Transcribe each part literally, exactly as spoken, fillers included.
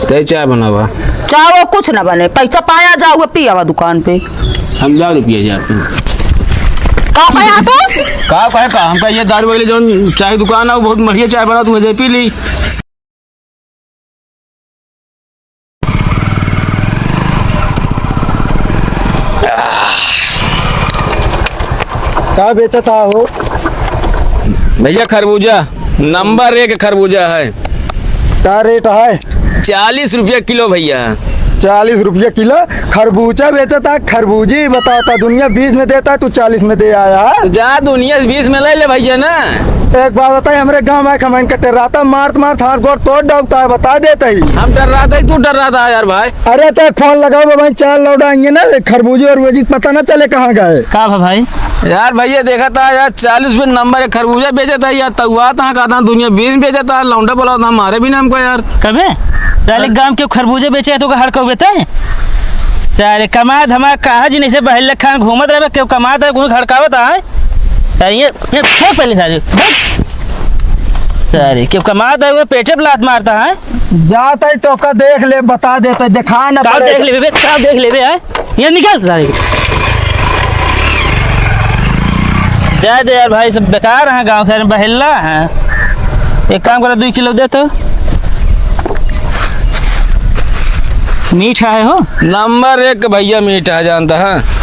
तै चाय बनावा। चाय वो कुछ ना बने, पैसा पाया जाओ, पियावा दुकान पे। हम दारू पिए जाते हैं। का कहा तू? का कहे का? हमका ये दारू वाली जौन चाय दुकान है, वो बहुत बढ़िया चाय बना, तू वहीं पी ली। का बेचत हो? भैया, खरबूजा, नंबर एक खरबूजा है। का रेट है? चालीस रुपया किलो भैया। चालीस रुपया किलो खरबूजा बेचत है? खरबूजी बताता, दुनिया बीस में देता है, तू चालीस में दे आया है। तो जा, दुनिया बीस में ले ले भैया ना। एक बात बताई, हमरे गाँव में कमेंट कटे रहता, मारत मारत हाथ गोड़ तोड़ डबता है, बता देता ही। हम डर्रात ही, तू डर्रात है यार भाई। अरे तो फोन लगाओ भाई, चार लौड़ा आएंगे ना, खरबूजे और वेजी पता ना चले कहाँ गए। का भा भाई? यार भैया, देखा था यार, चालीस रुपये नंबर एक खरबूजा बेचा था यार, तउआ था, कहा था दुनिया बीस में बेचा था, लौंडा बोला था हमारे भी नाम को यार। कबे? साले गांव के खरबूजे बेचे तो का हड़कावे ते? सारे कमा धमा कहा जी नहीं से बहल खान घूमत रहे, क्यों कमा था, कोई हड़कावत है? सारे ये, ये फेंक पहले सारे, फेंक। सारे क्यों कमा था, वो पेटे पे लात मारता है। जात है तो का देख ले, बता देता, दिखा ना का पड़े। देख लेबे बे, का देख लेबे, हैं? ये निकल सारे। जाए दे यार भाई, सब बेकार हैं, गाँव घर में बहेला हैं। एक काम करो, दुई किलो दे तो। मीठा है हो? नंबर एक भैया मीठा है, जानता है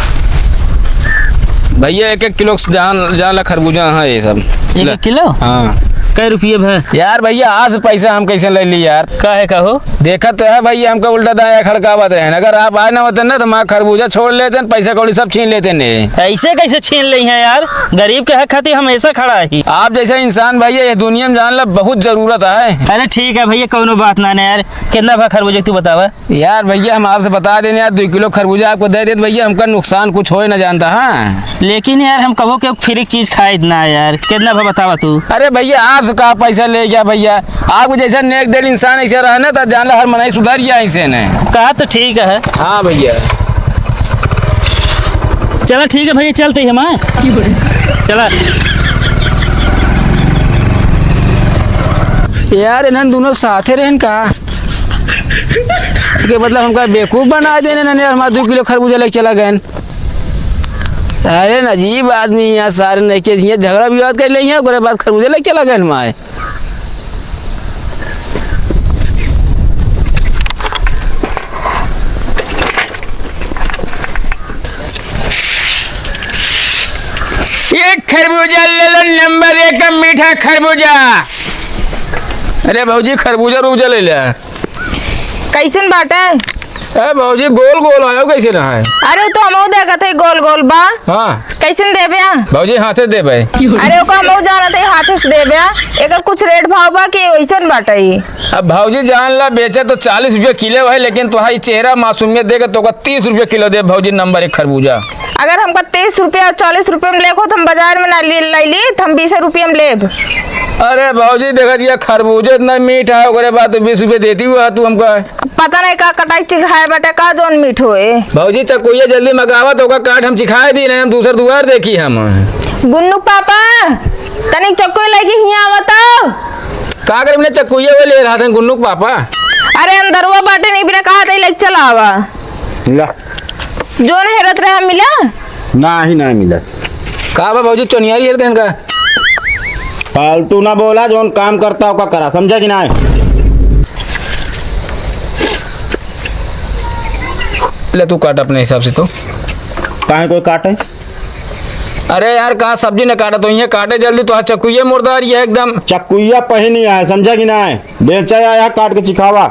भैया, एक एक किलो जान, जान ला खरबूजा है ये सब। एक ले। एक किलो? हाँ। कै रुपये भा? यार भैया, आज पैसा हम कैसे ले ली यार? काहे का हो? देखत तो है भैया, हमका उल्टा दाया खड़कावत रहे। अगर आप आए ना होते ना, तो हमारा खरबूजा छोड़ लेते, पैसा कौड़ी सब छीन लेते ने। ऐसे कैसे छीन ले हैं यार? गरीब के हक खातिर हमेशा खड़ा ही। आप जैसा इंसान भैया, ये दुनिया में जान ला बहुत जरूरत है। अरे ठीक है भैया, कौनो बात ना, ना यार। कितना भा खरबूजा तू बतावा? यार भैया, हम आपसे बता देने यार, दो किलो खरबूजा आपको दे देते भैया, हमका नुकसान कुछ होए ना जानता, हाँ। लेकिन यार, हम कबो के फ्री की चीज खाइत ना यार, कितना भा बतावा तू? अरे भैया, आपसे का पैसा ले गया भैया, आपको जैसा नेक दिल इंसान ऐसे रहे ना, तो जान ला हर मनई सुधर गया ऐसे ने। कहा तो ठीक है। हाँ भैया। चला ठीक है भैया, चलते ही हम, हाँ? चला। यार, इन्हन दोनों साथे रहन का? के मतलब हमका बेवकूफ बना देने ना यार, हमारा दो किलो खरबूजा लेके चला गए। अरे न अजीब आदमी यहाँ सारे नहीं के यहाँ झगड़ा विवाद कर ले हैं, ओकरे बाद खरबूजा लेके चला गए हमारे। एक खरबूजा ले लो, नंबर एक का मीठा खरबूजा। अरे भौजी, खरबूजा उरबूजा ले ले। कैसन बाटे? ए भौजी, गोल गोल आयो, कैसे ना है? अरे, उ तो हमहू देखत है, गोल गोल बा। हाँ। कैसन देबे आ? भौजी, हाथे देबे। अरे, ओका हमहू जानत है, हाथे से देबे आ। एकर कुछ रेट भाव बा कि वैसन बाटे ई? अब भौजी, जान ला, बेचे तो चालीस रुपया किलो है, लेकिन तोहार ई चेहरा मासूमियत देख के तोका तीस रुपया किलो दे भौजी, नंबर एक खरबूजा। अगर हमका तीस रुपया और चालीस रुपया में लेके हो, तो हम बाजार में ना ले, ले ली, तो हम बीस रुपया में लेब। अरे भौजी, देखा दिया, खरबूजा इतना मीठा है, ओकरे बाद तो बीस रुपया देती हुआ तू हमका। पता नहीं का कटाई चिखाए बाटे, का जौन मीठ होए। भौजी, चकुइया जल्दी मगावा, तो ओका काट हम चिखाए दी, नहीं हम दूसर दुआर देखी हम। गुन्नू पापा, तनिक चकुइया लेके हियाँ आवा तो। का करे, मैंने चकुइया वो ले रहा था गुन्नू के पापा। अरे, अंदरवा बाटे नहीं, बिना कहा तई लेके चला आवा। ला। जौन हेरत रहे, मिला? नाही, नाही मिला। का बा भौजी, चोनियारी हेरत हैं का? फालतू ना बोला, जौन काम करता ओका करा, समझा कि नाही? ले तू काट अपने हिसाब से तो। काहे कोई काटे? अरे यार, का सब्जी न काटा तो ये काटे जल्दी, तो चकुइया मुर्दार ये एकदम। चकुइया पहिनी है, समझा कि नाही? बेचा आया, काट के चिखावा।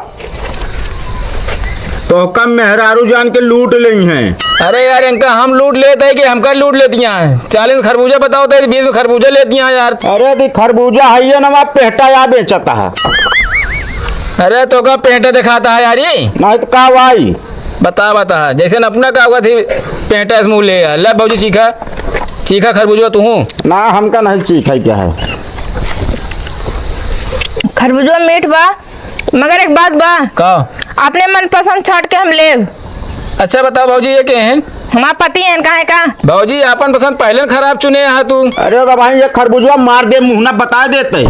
तोहका मेहरारू जान के लूट लेई हैं। अरे यार, इनका हम लूट लेते हैं कि हमका लूट लेती हैं? चालीस में खरबूजा बताओ तो, बीस में खरबूजा लेती हैं यार। अरे दी खरबूजा है ये ना, पेटा या बेचता है। अरे तोका पेटा दिखाता है यार ये। नहीं तो का भाई? बता, बता, जैसे न अपना का हुआ थी, पेटा से मुँह ले यार। ले भौजी चीखा, चीखा खरबूजा तू हूँ। ना, हमका नहीं चीखा क्या है। खरबूजा मीठ बा। मगर एक बात बा। का? अपने मनपसंद छाट के हम लेब। अच्छा बताओ भौजी, ये के हैं? हमार पति हैं, काहे का? भौजी, आपन पसंद पहले न खराब चुने यहाँ तू। अरे तो भाई, ये खरबूजवा मार दे, मुँह ना बता देते।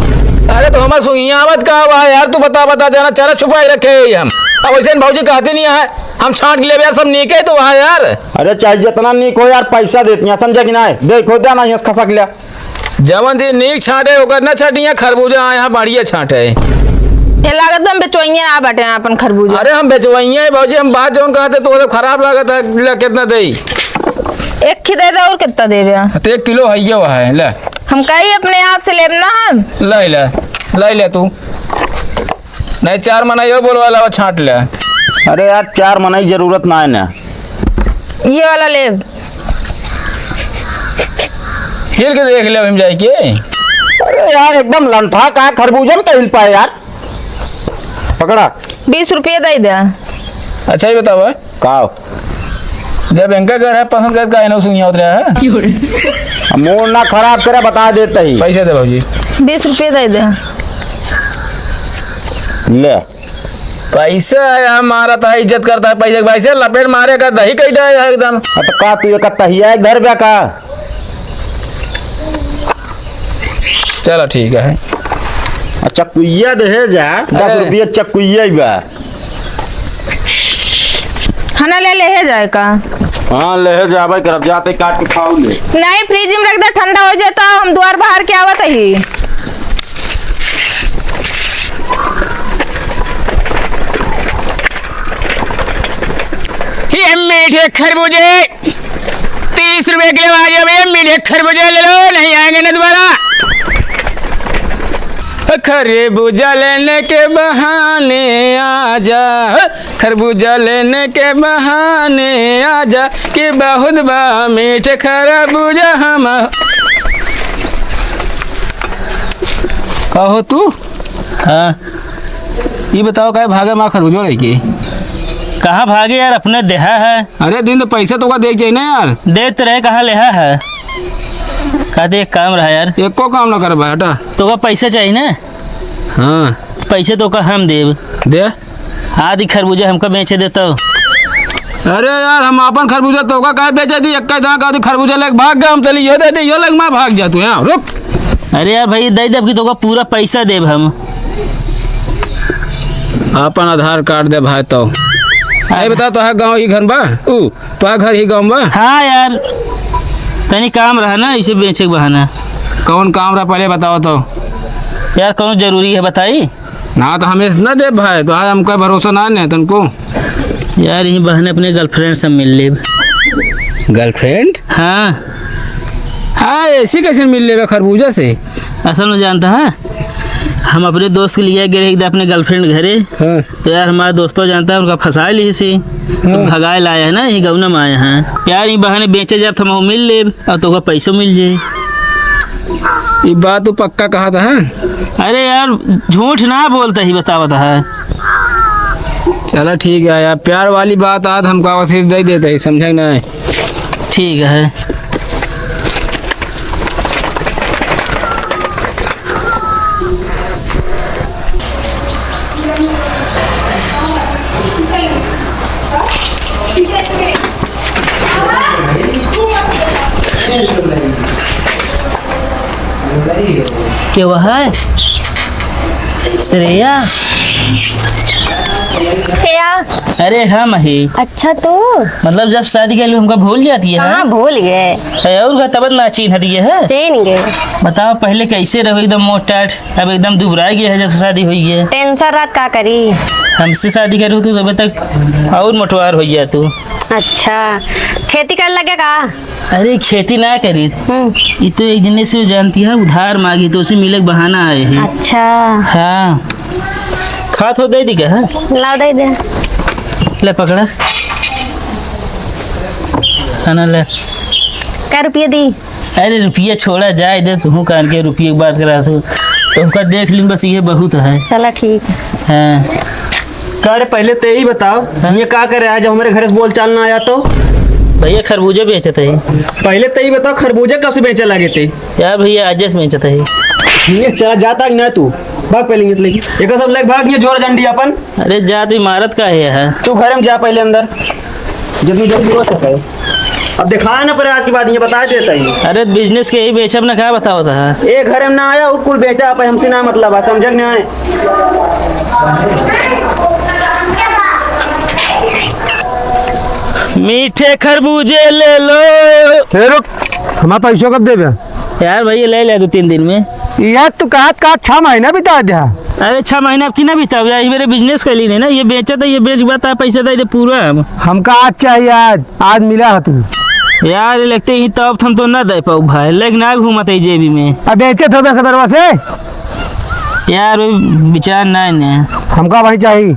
अरे तो हमार सुइया आवत का बा यार, तू बता, बता देना, चारा छुपाए रखे ही हम। अब वैसे भौजी कहती नहीं है, हम छांट के लेबे यार, सब नीके तो बा यार। अरे चाहे जितना नीक हो यार, पैसा देती है, समझे कि नहीं? देखो दे ना, यहाँ से खसक लिया। जवन दिन नीक छांटे, ओकर ना छांटिया, खरबूजा आए हैं, बढ़िया छांटे। ये लागत बा हम बेचवइये ना बाटे आपन खरबूजा। अरे हम बेचवइये हैं भौजी, हम बात जवन कहते तो खराब लागत है, ले कितना देई? एक ही दे दे, और कितना देबे? तो एक किलो है, ये है, ले। हम कही अपने आप से लेब ना हम। ले ले, ले ले तू। नहीं, चार मनई और बोलवा लावा, छांट ले। अरे यार, चार मनई जरूरत ना है ना। ये वाला लेब। हिल के देख ले, हम जाए के। अरे यार, एकदम लंठा का खरबूजा में तो हिल पाए यार। पकड़ा। बीस रुपये दे दे। अच्छा, ये बताओ, का? जब इनका घर है पसंद कर, काहे ना सुनिया उतरा है? अब मूड ना खराब करे, बता देते ही। पैसे दे भौजी। बीस रुपये दे दे। ले। पैसा है, हमारा तो इज्जत करता है, पैसे, पैसे लपेट मारे का दही कई डाय है एकदम। अब तो का तू एक तहिया एक घर बे का? चलो ठीक है। अच्छा, चक्कुइया दे जा, दस अरे। रुपया चक्कुइया ही बा। खाना ले लेहे जाए का? हाँ, लेहे जाबे करब, जाते काट के खाऊ ले। नहीं, फ्रिज में रख दे, ठंडा हो जाता, हम द्वार बाहर के आवत ही। ये मीठे खरबूजे, तीस रुपए किलो आ जाओ भैया, मीठे खरबूजे ले लो, नहीं आएंगे ना दोबारा। खरबूजा लेने के बहाने आ जा, खरबूजा लेने के बहाने आ जा, कि बहुत बा मीठ खरबूजा हम। कहो तू? हाँ। ये बताओ, काहे भागे माँ खरबूजो लेके? कहाँ भागे यार, अपने देहा है। अरे दिन तो पैसा तो का देख जाए ना यार। देत रहे, कहाँ लेहा है? का दे, एक काम रहा यार। एको काम ना करबा, हटा। तो का पैसा चाहिए ना? हाँ। पैसे तो का हम देब। दे। आधी खरबूजा हमका बेचे देतो। अरे यार, हम आपन खरबूजा तोका काहे बेचे दी? एक दाना का आधी खरबूजा लेके भाग गया, हम चली यो दे दे, यो लेके मैं भाग जा तू यहाँ, रुक। अरे यार भाई, दे देब कि तोका पूरा पैसा देब हम। आपन आधार कार्ड दे भाई तो। अरे। ये बता, तो है गाँव ही घर बा? ऊ, तो है घर ही गाँव बा? हाँ यार, तनी काम रहा ना, इसे बेचे के बहाना। कौन काम रहा, पहले बताओ तो। यार, कौन जरूरी है, बताई? ना तो हमें ना दे भाई, तो आज हमका भरोसा ना है तनको। यार, यही बहाने अपने girlfriend से मिल लेब। Girlfriend? हाँ। हाँ, ऐसी कैसे मिल लेबे खरबूजा से? असल में जानता है, हम अपने दोस्त के लिए गए रहे एक दिन अपने girlfriend घरे। हाँ। तो यार, हमारे दोस्तों जानता है, उनका फंसा ली से। तो हाँ। भगाए लाया है ना, यही गौना में आया है। यार, ये बहाने बेचे जाब तो हम मिल लेब। और तोका पैसो मिल जाई। ई बात तू पक्का कहत है? अरे यार, झूठ ना बोलता ही, बतावत है। चला ठीक है यार, प्यार वाली बात आज हमका वसीस दे देते ही, समझे ना? ठीक है। के वह है? श्रेया? श्रेया? अरे हम ही। अच्छा तू? मतलब जब शादी कर लू हमका भूल जाती है? हाँ, भूल गए। अरे और का तब ना चिन्ह दिए है? चिन्ह गए। बताओ पहले कैसे रहो एकदम मोटाट, अब एकदम दुबरा गया है जब शादी हुई है। Tension रात का करी? हमसे शादी करू तू तब तक और मोटवार हो गया तू। अच्छा, खेती कर लगे का? अरे खेती ना करी। हम्म। ये तो एक जने से जानती है, उधार मांगी तो उसे मिले के बहाना आए हैं। अच्छा। हाँ। खात हो दे दी का? हाँ? लाओ दे दे। ले पकड़ा। खाना ले। का रुपया दी? अरे रुपया छोड़ा, जाए दे, तू कान के रुपये की बात करा तू। तुमका देख ली बस, ये बहुत है। चला ठीक है। हाँ। का रे, पहले ते ही बताओ, हाँ? ये का करे आज हमारे घर से बोल चाल ना आया तो? भैया खरबूजे बेचत है। पहले ते ही बताओ, खरबूजे कब से बेचे लगे थे? यार भैया आज से बेचत है। ये चला जाता कि ना तू? भाग पहले ये लेके। एक सब लेके भाग, ये झोरा झंडी अपन। अरे जात इमारत का है यार। तू घर में जा पहले अंदर। जितनी जल्दी हो सके। अब दिखाए ना पड़े, आज के बाद ये बता देता ही। अरे business के ही बेचब ना, का बतावत है? ए घर में ना आया, उ कुल बेचा, अब हमसे ना मतलब है, समझे कि नहीं? मीठे खरबूजे ले लो। ए रुक, हमार पैसो कब देबे? यार भैया, ले ले दो तीन दिन में। यार, तू कहत, कहत छह महीना बिता द्या। अरे, छह महीना अब की ना बिताओ यार, ये मेरे business कर ली ना, ये बेचा था, ये बेच हुआ था, पैसा दे दे पूरा हम। हमका आज चाहिए, आज, आज मिला है तू। यार, ये लगते ही तब हम तो ना दे पाऊ भाई, लेकिन ना घूमत है जेबी में। अब बेचे थोड़े सदरवा से। यार, वो विचार ना है ना। हमका भाई चाहिए।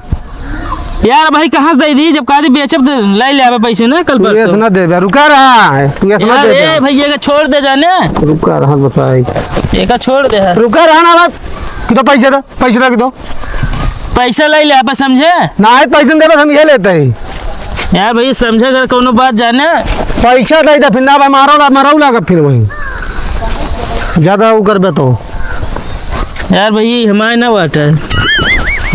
यार भाई, कहाँ से दे दी? जब कहा दी बेचब तो ले ले आवे पैसे ना कल तू ये परसों। सुना दे बे, रुका रहा है, तू ये सुना यार, दे ए बे। भैया का छोड़ दे जाने। रुका रहा, बताई। एका छोड़ दे है। रुका रहा ना बस, कि तो पैसे दो, पैसे दो, कि दो। पैसा ले ले आप, समझे? ना है पैसे दे, बस हम ये लेते हैं। यार भैया, समझे अगर कोनो बात जाने। पैसा दे दे, फिर ना भाई, मारो ला, मारो लागत फिर वही। ज्यादा वो करबे तो। यार भैया, हमारे ना बाटे।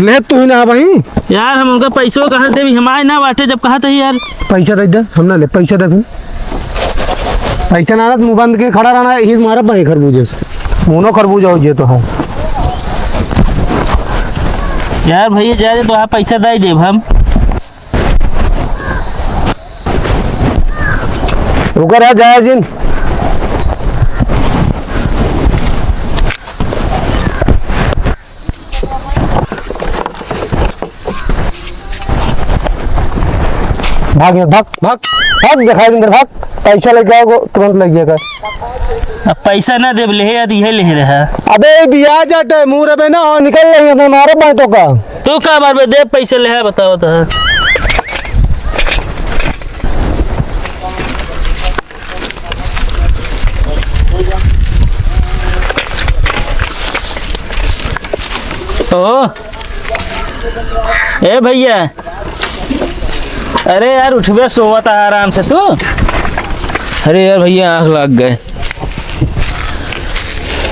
ले तू ही ना भाई। यार, हम उनका पैसो कहाँ देबी? हमारे ना बाटे, जब कहा तो यार। पैसा दे दे, हम ना ले, पैसा दे फिर। पैसा ना, मुंह बंद के खड़ा रहना है, यही मारा भाई खरबूजे से। मोनो खरबूजा हो जे तो है। यार भैया, जा दे तो आप पैसा दे देब हम। रुका रहा, जाया जिन। भाग यार, भाग, भाग, भाग, दिखाई दे, भाग। पैसा लेके आओ, तुरंत ले गया कर। अब पैसा ना देब, लेहे याद इहे लेहे रहा। अबे, ई बिया जाता है, मुंह रबे ना, निकल ले, मैं मारे बातों का। तू का मारबे, दे पैसा लेहे, बताओ तो। ओ, ए भैया, अरे यार, उठबे, सोवत है आराम से तू। अरे यार भैया, आँख लाग गए।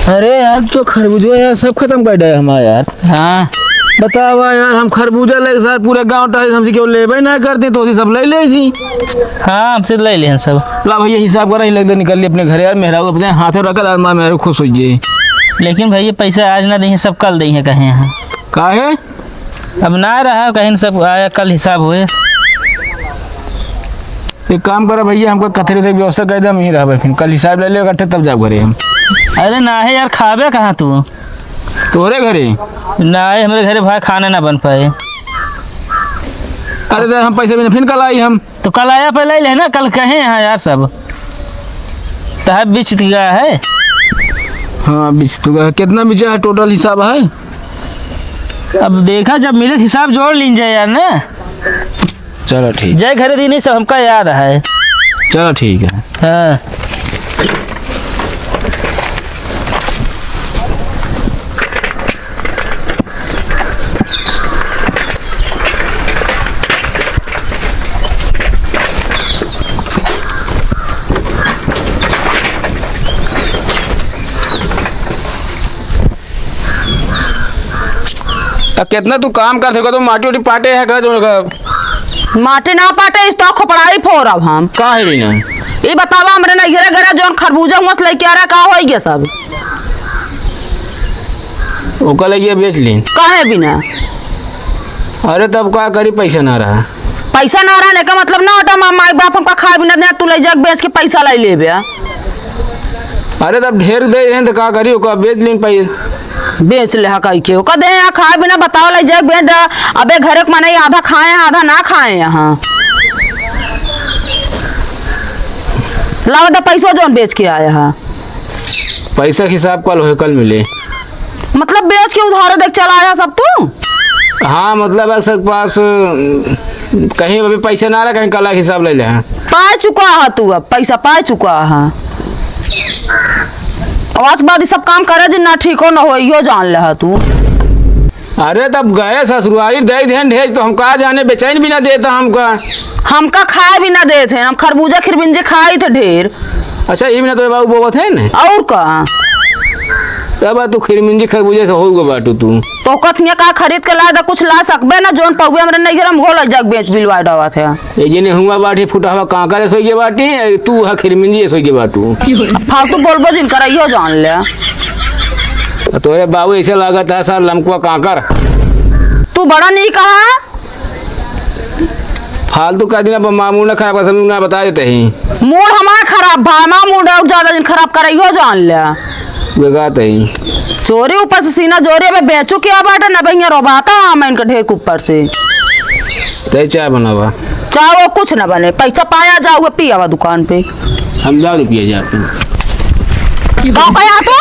अरे यार, तो खरबूजा यार सब खतम कर डाले हमारा यार। हाँ। बतावा यार, हम खरबूजा लेके साथ पूरे गाँव टहल, हमसे केहू लेबे ना करते, तो उसी सब ले ले थी। हाँ, हमसे ले लेहन सब। ला भैया, हिसाब करा, ही लगता निकल ली अपने घर यार, मेहरारू अपने हाथे रखा, लाल माँ मेहरारू खुश हो जाए। लेकिन भैया, पैसा आज ना देंगे, सब कल देंगे कहे हैं। काहे? अब ना रहा, कहीं सब आया, कल हिसाब हुए। एक काम करा भैया, हमको कथरी से व्यवस्था कर दे, हम यहीं रहबे, फिर कल हिसाब ले ले इकट्ठे, तब जाब घरे हम। अरे ना है यार, खाबे कहाँ तू? तोहरे घरे? ना है, हमरे घरे भाई खाना ना बन पाए। अरे तो हम पैसे बिना फिर कल आई हम। तो कल आया पे ले ले ना, कल कहे हैं यार सब। तो है बीच गया है। हाँ, बीच तो गया। कितना बीचा है, टोटल हिसाब है? अब देखा, जब मिले हिसाब जोड़ लीन जाए यार ना। चलो ठीक। जय घरे दी नहीं, सब हमका याद है। चलो ठीक है। हाँ। अब कितना तू काम कर सको, तो माटी उटी पाटे है घर, जो घर। माटी ना पाटे, इस तो खोपड़ाई फोरब हम। का है बिना? ई बतावा, हमरे नैहरे घरे जौन खरबूजा हुआ से लेके आ रहा, का होई गया सब? ओका लगिया बेच ली। काहे बिना? अरे तब का करी, पैसा ना रहा। पैसा ना रहने का मतलब ना होता, मा-, माई बाप हमका खाए बिना देना, तू ले जा बेच के पैसा लाई लेबे। अरे तब ढेर दे रहे हैं तो का करी, ओका बेच ली पैसा। बेच ले हा कई के, ओका दे यहाँ खाए बिना बताओ, ले जाए बेच दे। अबे घरे के माने आधा खाए हैं, आधा ना खाए यहाँ। लावा तो पैसो जौन बेच के आया है। पैसा के हिसाब कल होए, कल मिले। मतलब बेच के उधारो देख चला आया सब तू? हाँ, मतलब अब सब पास, अ, कहीं अभी पैसे ना रहे, कहीं कल हिसाब ले ले हैं। पाए चुका है तू, अब पैसा पाए चुका है। आज के बाद ई सब काम करे जे ना ठीक हो ना हो, इहो जान ले है तू। अरे तब गए ससुरारी दे देन ढेर, तो हम का जाने, बेचैन भी ना देता हमका। हमका खाए भी ना देत हैं, हम खरबूजा खिरबिंजे खाई थे ढेर। अच्छा, ई में तो बाबू बोवत है ना? और का? तब तू खिरमिंजी खरबूजे से होइगे बाटू तू। तो कथनिया का खरीद के ला दा, कुछ ला सकबे ना, जौन पौवे हमरे नैहर में होल जग बेच बिलवा डावा थे। ए जेने हुआ बाटी फुटहवा कांकर सोई के बाटी, ए तू हा खिरमिंजी सोई के बाटू। अब फालतू बोलबो जिन कर, इहो जान ले। तोरे बाबू ऐसे लागत है सर लमकुआ कांकर। तू बड़ा नहीं कहा। फालतू का दिन अब मामूल ना खराब कर, सब ना बता देते ही। मूड हमार खराब भा, हमार मूड और ज्यादा दिन खराब करे, इहो जान ले। वे कहते ही। चोरी ऊपर से सीना जोरी, अबे बेचू क्या बाटे ना भैया, रोबाता हाँ मैं इनका ढेर के ऊपर से। ते चाय बनावा। चाय वो कुछ ना बने, पैसा पाया जाओ पियावा दुकान पे। हम जा रुपया जाते हैं। का कहा तू?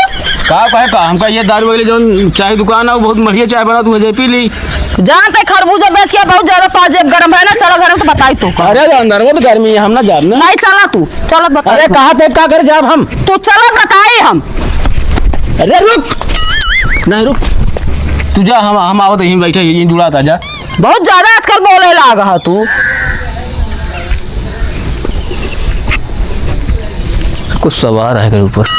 का कहे का? हमका ये दारू वाली जौन चाय दुकान है, वो बहुत बढ़िया चाय बना, तू मुझे पी ली। जानते खरबूजा बेच के बहुत ज्यादा पाजेब गरम है ना, चला घर में तो बताई तो। अरे अंदर वो भी गर्मी है, हम ना जाब ना। नहीं चला तू, चलत बता। अरे कहा थे का कर जाब हम? तू चलत बताई हम। अरे रुक, नहीं रुक, तू जा, हम हम आवत यहीं बैठे यहीं जुड़ा था जा। बहुत ज्यादा आजकल बोले लाग हा तू। कुछ सवार है के ऊपर।